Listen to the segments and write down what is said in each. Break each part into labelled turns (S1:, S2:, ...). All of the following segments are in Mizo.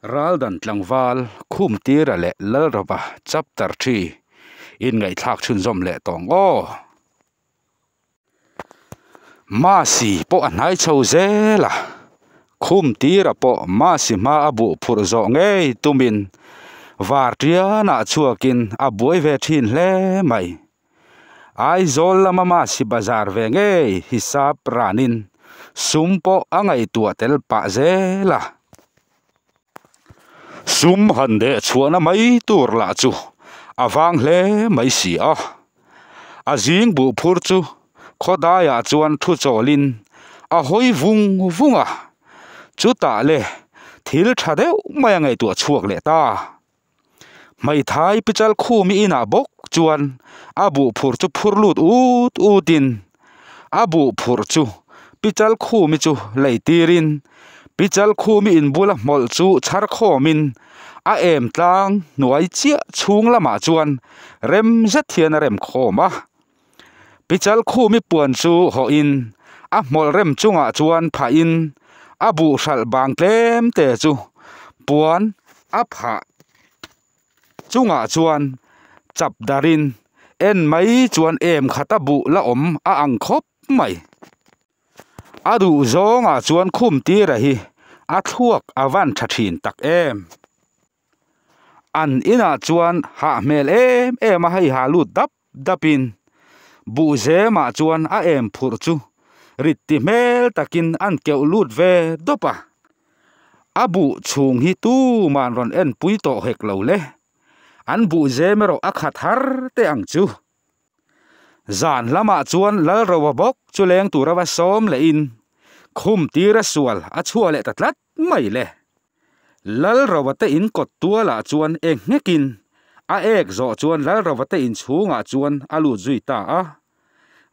S1: Raldan tlangval Khumtira leh Lalrova chapter thi in ngaihthlak chhunzawm leh tawng aw. Masi pawh a hnai chho zel a, Khumtira pawh Masi hma a buh phurh zawh ngei tumin Vartianah chhuakin a buai ve thin hle mai. Aizawl lama Masi bazar ve ngei hisap ranin sum pawh a ngaihtuah tel pah zel a. Sum han deh chhuahna mai tur lah chu a vang hle mai si a. A zing buh phur chu khawdaiah chuan thu chawlin a hawi vung vung a, chutah le thil tha deuh mai a ngaihtuah chhuak leh ta. Hmeithai pichal khumi inah bawk chuan a buh phur chu phur lut ut utin a buh phurh chu pichal khumi chu lei tirin pichal khumi inbula hmawlh chu chhar khawmin a em tlang hnuai chiah chhung lamah chuan rem zet hian a rem khawm a. Pichal khumi puan chu hawhin a hmawlh rem chungah chuan phahin a buh hralh bang tlem te chu puan a phah chungah chuan chap darin en mai chuan em khata buh la awm a ang khawp mai. A duh zawngah chuan khum tira hi a thluak a van tha thin tak em. An inah chuan hah hmel em em a hei ha lut dap dapin buh zemah chuan a em phurh chu rit ti hmel takin an keuh lut ve dawp a. A buh chhung hi tuman rawn en pui tawh hek lo le. An buh zem erawh a khat har teh ang chu. Zan lamah chuan Lalroa bawk chu leng tura va sawm lehin khum tira sual a chhuah leh ta tlat mai le. Lalroa te in kawt tualah chuan eng nghekin a ek zawh chuan Lalroa te in chhungah chuan a lut zui ta a.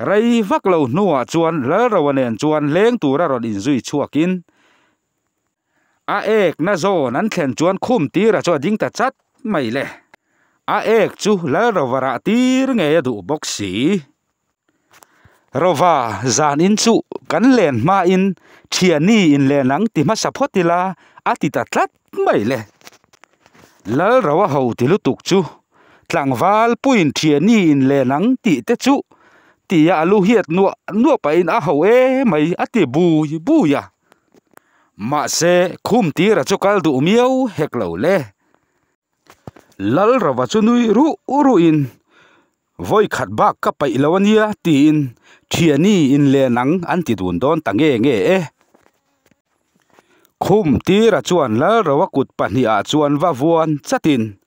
S1: Rei vak lo hnuah chuan Lalroa nen chuan leng tura rawn inzui chhuakin a ekna zawn an thlen chuan khum tira chu a ding ta chat mai le. A ek chu Lalrova rah tir ngei a duh bawk si. Rova zan in chu kan len hmain thiani in len ang ti hmasa phawt ila a ti ta tlat mai le. Lalrova ho ti lutuk chu tlangval puiin thiani in len ang tih te chu tia a lu hiat nuah nuah pahin a ho emai a ti bui bui a. Mahse khum tira chu kal duh miau hek lo le. Lalrova chu nui ruh ruhin vawi khat bak ka paih lo ania tiin thiani in len ang an ti dun dawn ta nge nge e. Khum tira chuan Lalrova kut pahnihah chuan va vuan chatin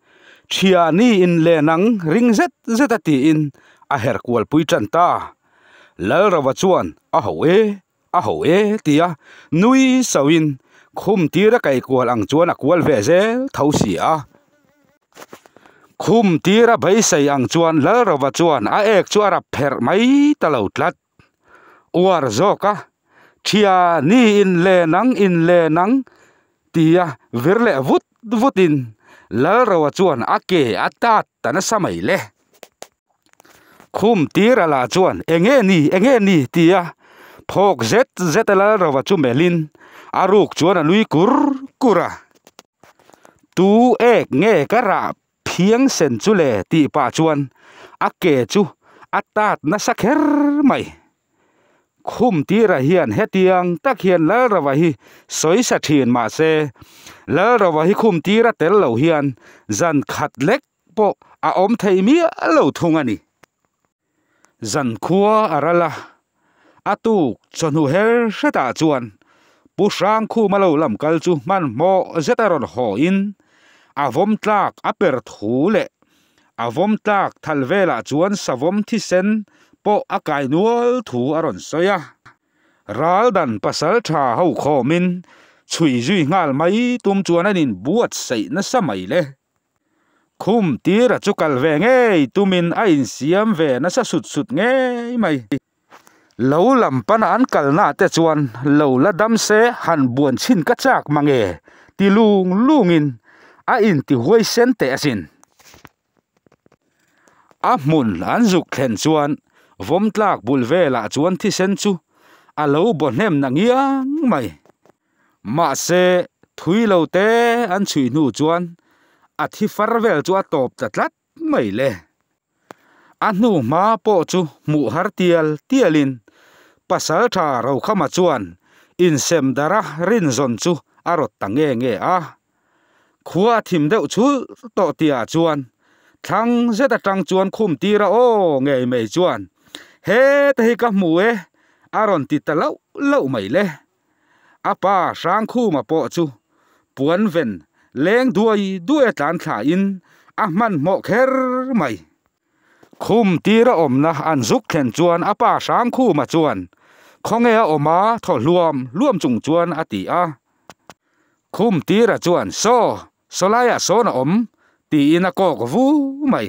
S1: thiani in len ang ring zet zet a tiin a her kual pui tan ta. Lalrova chuan a ho e. A ho e tia nui sauhin khum tira kai kual ang chuan a kual ve zel tho si a. Khum tira beisei ang chuan Lalrova chuan a ek chu a rap pherh mai ta lo tlat. Uar zawk a, Thia ni in len ang in len ang tia vir leh vut vutin Lalrova chuan a ke a tat ta nasa mai le. Khum tira lah chuan enge ni enge ni tia phawk zet zet a Lalrova chu melhin a ruk chuan a nui kur kur a. Tu ek nge ka rah phiang sen chu le tih pah chuan a ke chu a tat nasa kher mai. Khum tira hian hetiang tak hian Lalrova hi sawi sa thin mahse Lalrova hi khum tira tel lo hian zan khat lek pawh a awm thei miah lo thung a ni. Zankhua a ral a, a tuk chawhnu her hretah chuan Pu Hrangkhuma lo lam kal chu hmanhmawh zet a rawn hawiin a vawm tlak a per thu leh a vawm tlak thal velah chuan savawm thisen pawh a kai nual thu a rawn sawi a. Raldan pasal tha ho khawmin chhui zui nghal mai tum chuan an inbuatsaih nasa mai le. Khum tira chu kal ve ngei tumin a insiam ve nasa sut sut ngei mai. Lo lam pana an kalna te chuan lo la dam se han buan chhin ka chak mange ti lung lungin a inti huai sen teh asin. A hmun an zuk thlen chuan vawm tlak bul velah chuan thisen chu a lo baw hnem na ngiang mai. Mahse. Thui lo te an chhui hnu chuan a thi far vel chu a tawp ta tlat mai le. A hnu hma pawh chu hmuh har tial tialin Pasaltha Rokhama chuan insem dara rinzawn chu a rawt ta nge nge a. Khua a thim deuh chhulh tawh tihah chuan thlang zet atang chuan khum tira aw ngei mai chuan Heta hi ka hmu e a rawn ti ta lauh lauh mai le. A pa Hrangkhuma pawh chu puan ven leng duai duai a tlan thlain a hmanhmawh kher mai. Khum tira awmna an zuk thlen chuan a pa Hrangkhuma chuan Khawnge a awm a thaw hluam hluam chung chuan a ti a. Khum tira chuan Saw, sawlaiah sawn a awm tiin a kawk vu mai.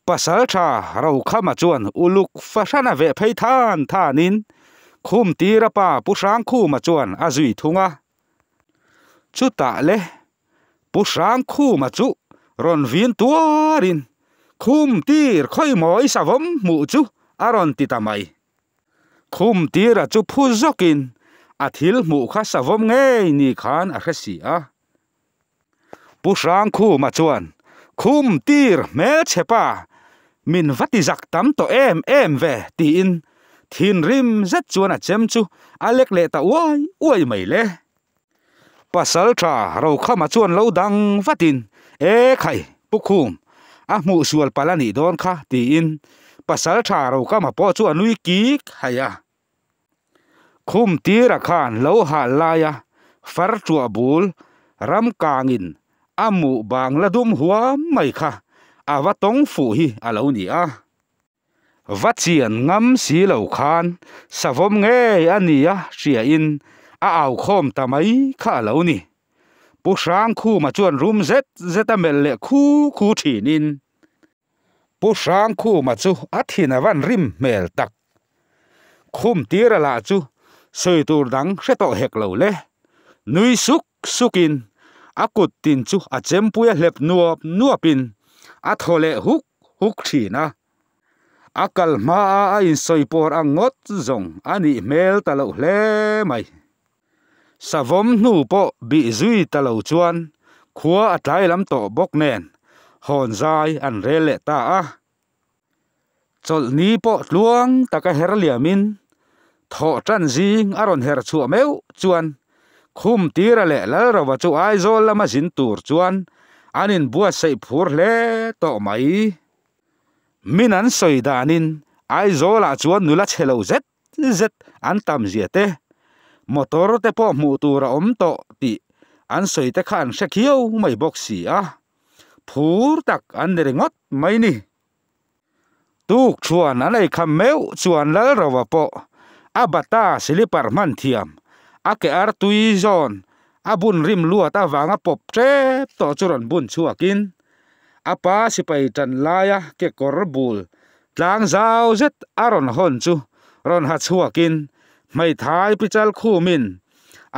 S1: Pasaltha Rokhama chuan uluk fahrana veh phei than thanin Khumtira pa Pu Hrangkhuma chuan a zui thung a. Chutah le Pu Hrangkhuma chu rawn vin tuarin Khumtir khawimawi savawm hmuh chu a rawn ti ta mai. Khumtira chu phu zawkin a thil hmuh kha savawm ngei ni khan a hre si a. Pu Hrangkhuma chuan, Khum tir hmelchhe pa, min va ti zak tam tawh em em ve, tiin thinrim zet chuan a chem chu a lek leh ta uai uai mai le. Pasaltha Rokhama chuan lo dang vatin, E khai, Pu Khum, a hmuh sual palh a nih dawn kha, tiin Pasaltha Rokhama pawh chu a nui kik haih a. Khum tira khan lo hal laia far tuah bul ram kangin a muh bang la dum huam mai kha a va tawng fuh hi a lo ni a. Va chian ngam si lo khan savawm ngei a nia hriain a au khawm ta mai kha a lo ni. Pu Hrangkhuma chuan rum zet zet a melh leh khu khu thinin. Pu Hrangkhuma chu a thin a van rim hmel tak. Khum tira lah chu sawi tur dang hre tawh hek lo le. Nui suk sukin a kut tin chu a chempui a hlep nuap nuapin a thaw leh huk huk thin a. A kal hmaa a insawi pawr ang ngawt zawng a nih hmel ta loh hle mai. Savawm hnu pawh bih zui ta lo chuan khua a tlai lam tawh bawk nen hawn zai an rel leh ta a. Chawlhni pawh tluang taka her liamin thawh tan zing a rawn her chhuah meuh chuan Khumtira leh Lalrova chu Aizawl lama zin tur chuan an inbuatsaih phur hle tawh mai. Min an sawi danin Aizawlah chuan nula chhe lo zet zet an tam zia te, motor te pawh hmuh tur a awm tawh tih an sawi te kha an hre khiau mai bawk si a, phur tak an ni ringawt mai ni. Tuk chuan an ei kham meuh chuan Lalrova pawh a bata silipar hman thiam, a ke artui zawn a bun rim luat avanga pawp tep tawh chu rawn bun chhuakin A pa sipai tan laia kekawr bul tlang zau zet a rawn hawn chu rawn ha chhuakin hmeithai pichal khumin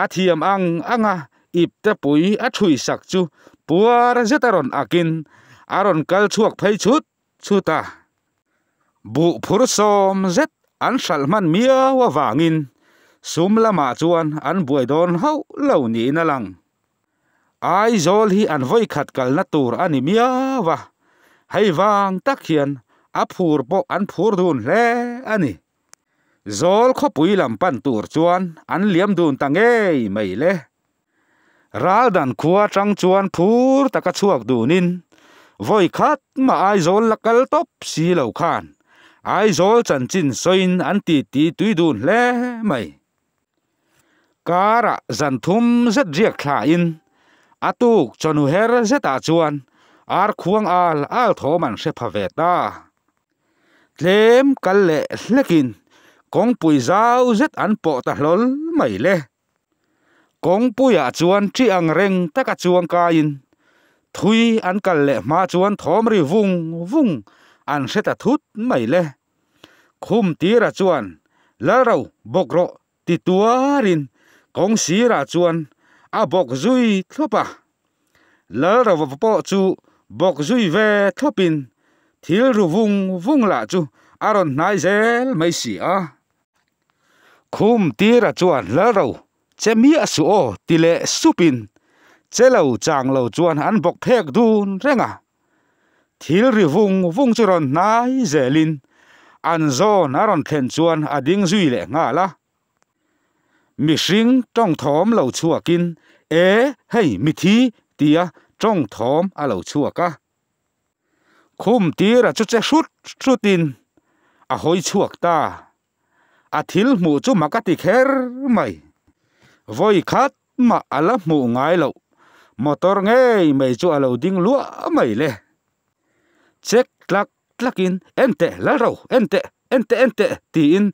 S1: a thiam ang anga ipte pui a thui sak chu puar zet a rawn akin a rawn kal chhuak phei chhut chhut a. Buh phur sawm zet an hralh hman miau avangin sum lamah chuan an buai dawn hauh lo niin a lang. Aizawl hi an vawikhat kalna tur a ni miau a, hei vang tak hian a phur pawh an phur dun hle a ni. Zawl khawpui lam pan tur chuan an liam dun ta ngei mai le. Raldan khua atang chuan phur taka chhuak dunin vawikhat mah Aizawl la kal tawp si lo khan Aizawl chanchin sawiin an titi tui dun hle mai. Karah zan thum zet riak thlain a tuk chawhnu her zetah chuan ar khuang al al thawm an hre pha ve ta. Tlem kal leh hlekin kawngpui zau zet an pawh ta hlawl mai le. Kawngpuiah chuan ṭi ang reng taka chuang kaiin thui an kal leh hma chuan thawm ri vung vung an hre ta thut mai le. Khum tira chuan, Lalro, bawk rawh, ti tuarin kawng sirah chuan a bawk zui thlawp a. Lalrova pawh chu bawk zui ve thlawpin thil ru vung vung lah chu a rawn hnai zel mai si a. Khum tira chuan, Lalro, Che miah suh aw ti leh supin che lo chang lo chuan an bawk phek dun reng a. Thil ri vung vung chu rawn hnai zelin an zawn a rawn thlen chuan a ding zui leh nghal a. Mihring tawng thawm lo chhuakin E hei mithi tia tawng thawm a lo chhuak a. Khum tira chu che hrut hrutin a hawi chhuak ta. A thil hmuh chu mak a ti kher mai. Vawi khat mah a la hmuh ngai loh. Motor ngei mai chu a lo ding luah mai le. Check tlak tlakin Enteh Lalro, enteh, enteh, enteh tiin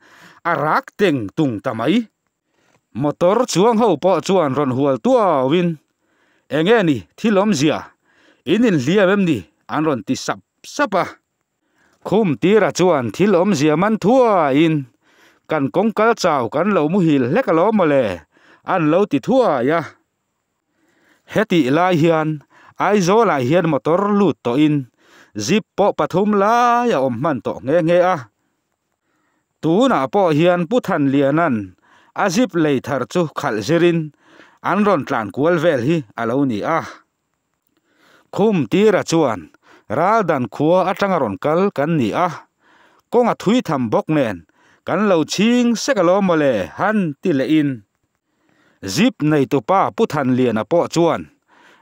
S1: a rak teng tung ta mai. Motor chuang ho pawh chuan rawn hual tuauin, Enge ni, thil awmzia, in inhliam em ni? an rawn ti sap sap a. Khum tira chuan thil awmzia man thuaiin, Kan kawngkal chau kan lo muhil hlek alawm mawle, an lo ti thuai a. Hetih lai hian Aizawlah hian motor lut tawhin zip pawh pathum lai a awm hman tawh nghe nghe a. Tunah pawh hian Pu Thanliana'n a zip lei thar chu khalh zirin an rawn tlan kual vel hi a lo ni a. Khum tira chuan Raldan khua atanga rawn kal kan ni a, kawng a thui tham bawk nen kan lo chhing sek alawm mawle han ti lehin Zip neitupa Pu Thanliana pawh chuan,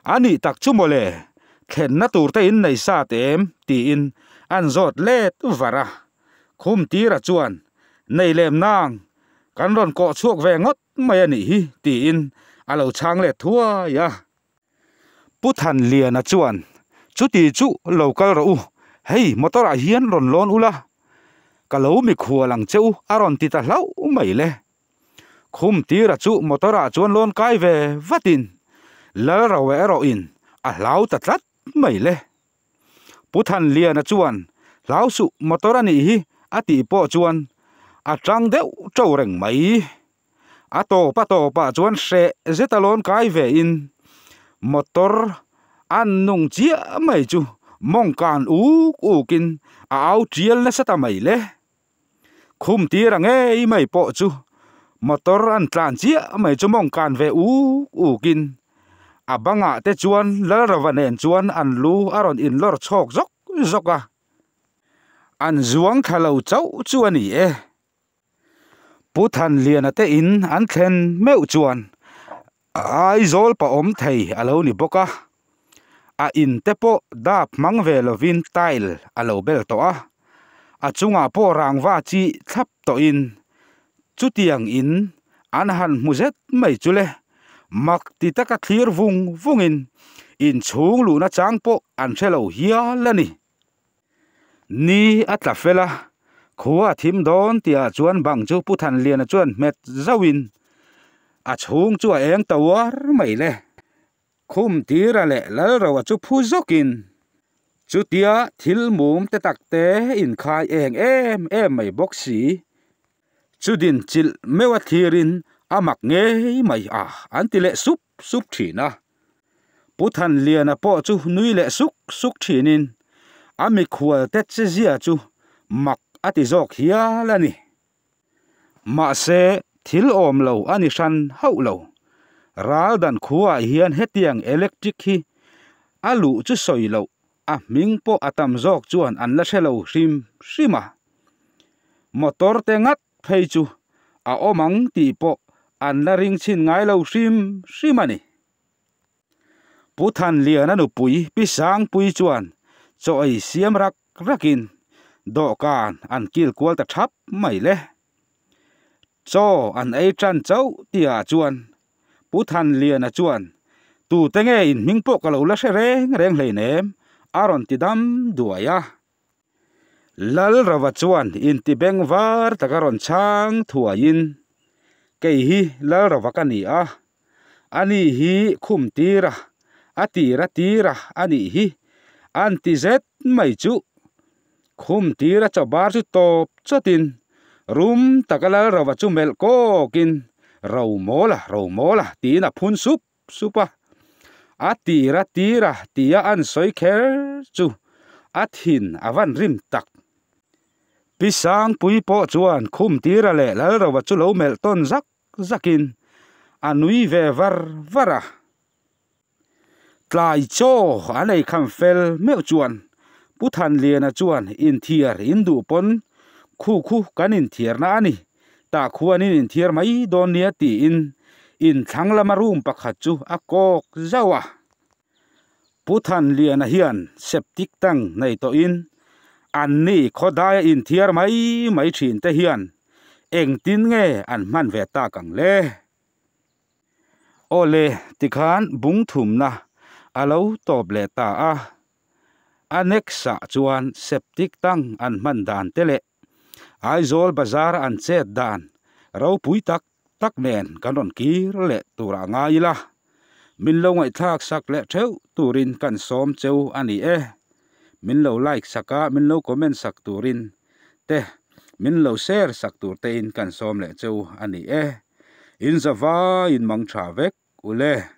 S1: A nih tak chu mawle, thlenna tur te in nei sat em? tiin an zawt let var a. Khum tira chuan, Nei lem nang, kan rawn kawh chhuak ve ngawt mai a nih hi, tiin a lo chhang let thuai a. Pu Thanliana chuan, Chuti chu lo kal rawh u, hei motor ah hian rawn lawn ula, ka lo mikhual ang che u a rawn ti ta hlauh mai le. Khum tira chu motor ah chuan lawn kai ve vatin Lalroa erawhin a hlau ta tlat mai le. Pu Thanliana chuan hlau suh motor a nih hi a tih pawh chuan a tang deuh to reng mai. A tawp a tawpah chuan hreh zeta lawn kai ve in motor an nung chiah mai chu mawng kan uk ukin a au tial nasa ta mai le. Khum tir a ngei mai pawh chu motor an tlan chiah mai chu mawng kan ve uk uk in a bangah te chuan Lalrava nen chuan an lu a rawn in lawr chhawk zawk zawk a, an zuang thla lo chauh chu a ni e. Pu Thanliana te in an thlen meuh chuan Aizawl pa awm thei a lo ni bawk a, a in te pawh dap hmang ve lovin tile a lo bel tawh a, a chungah pawh rangva chi thlap tawhin chutiang in an han hmu zet mai chu le, mak ti taka thlir vung vungin inchhung luhna chang pawh an hre lo hial a ni. Ni a tla fel a, khua a thim dawn tihah chuan bang chu Pu Thanliana chuan hmet zauhin a chhung chu a eng ta uar mai le. Khum tira leh Lalroa chu phu zawkin chutia thil mum te tak te inkhai eng em em mai bawk si chu din chilh meuh a thlirin a mak ngei mai a an ti leh sup sup thin a. Pu Thanliana pawh chu nui leh suk suk thinin a mikhual te che zia chu mak a ti zawk hial a ni. Mahse, thil awm lo a ni hran hauh lo. Raldan khuaah hian hetiang electric hi a luh chu sawi loh a hming pawh a tam zawk chuan an la hre lo hrim hrim a. Motor te ngat phei chu a awm ang tih pawh an la ring chhin ngai lo hrim hrim a ni. Pu Thanliana nupui Pi Sangpui chuan chaw ei siam rak rakin dawhkan an kil kual ta thap mai le. Chaw an ei tan chauh tihah chuan Pu Thanliana chuan tute nge in hming pawh ka lo la hre reng reng hleinem a rawn ti dam duai a. Lalrava chuan intibeng var taka rawn chhang thuaiin, Kei hi Lalrava ka ni a, ani hi khum tira, a tira tira a nih hi, an ti zet mai chu. Khum tira chaw bar chu tawp chawtin, rum taka Lalrava chu melh kawkin, Romawla, Romawla tiin a phun sup sup a, a tira tira tia an sawi kher chu a thin a van rim tak. Pi Sangpui pawh chuan khum tira leh Lalrova chu lo melh tawn zak zakin a nui ve var var a. Tlai chaw an ei kham fel meuh chuan Pu Thanliana chuan inthiar in duh pawn khu khu kan inthiarna a ni, tah khuan in inthiar mai dawn nia tiin inthlang lama room pakhat chu a kawk zauh a. Pu Thanliana hian septic tank nei tawhin anni khawdaia inthiar mai mai thin te hian engtin nge an hman ve tak ang le? Awle, tikhan bung thumna a lo tawp leh ta a. A next ah chuan septic tank an hman dan te leh Aizawl bazar an chet dan ropui tak tak nen kan rawn kir leh tur ah ngai ila. Min lo ngaihthlak sak leh theuh turin kan sawm cheu a ni e. Min lo like sak a, min lo comment sak turin te min lo share sak tur tein kan sawm leh cheu a ni e. In zavaiin mang tha vek ule.